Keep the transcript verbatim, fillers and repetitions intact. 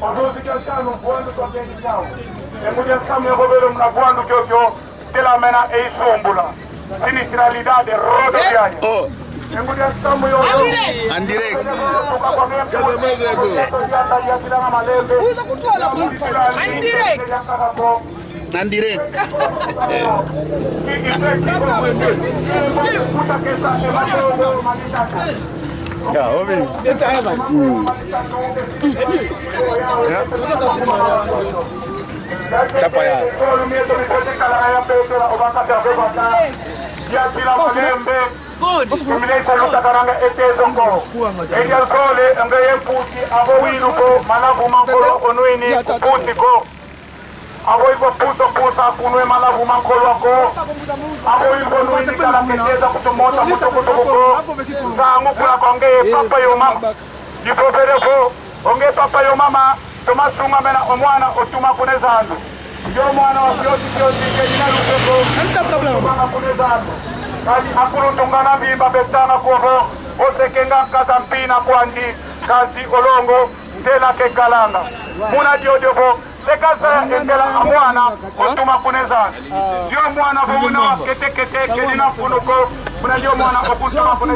Ozozi kia ntanu, vwandu kwa kengi kiau. Engu dia nsamu ya vovele muna vwandu kiokio, telamena e isumbula. Sinistralidade, rodoviária. Oh. Engu dia nsamu yo. En direct. Tuka kwa mia. Uza kutwala. En direct. En direct. Ya, obi. Mm. Ya. Tapa ya. Good. Lumineisa lutakananga e tezo ko. Edia zole, nge ye mpusi, avo wilu ko, malavu ma nkolo onwini, mpusi ko. Avo ivo puso pusa kunwe malavu ma nkolo ako. Avo ivo nwini kala keteza kutumota mutukutuku ko. Nsangu kula kwa nge papa yo mama. Divovele vo, o nge papa yo mama, toma sungamena o mwana otuma kuna e zandu. Ndio mwana wa fioti fioti ke dina lupe ko. Toma kuna e zandu. Kadi akulu tungana mvimba betanga ko vo, o sekenga nkasa mpina kwandi, kansi o longo, ntela kekalanga. Muna diodio vo, seka zaya e ntela a mwana otuma kuna e zandu. Ndio mwana vo una wa kete kete, ke dina mfunu ko, muna ndio mwana okuntuma kuna e zandu.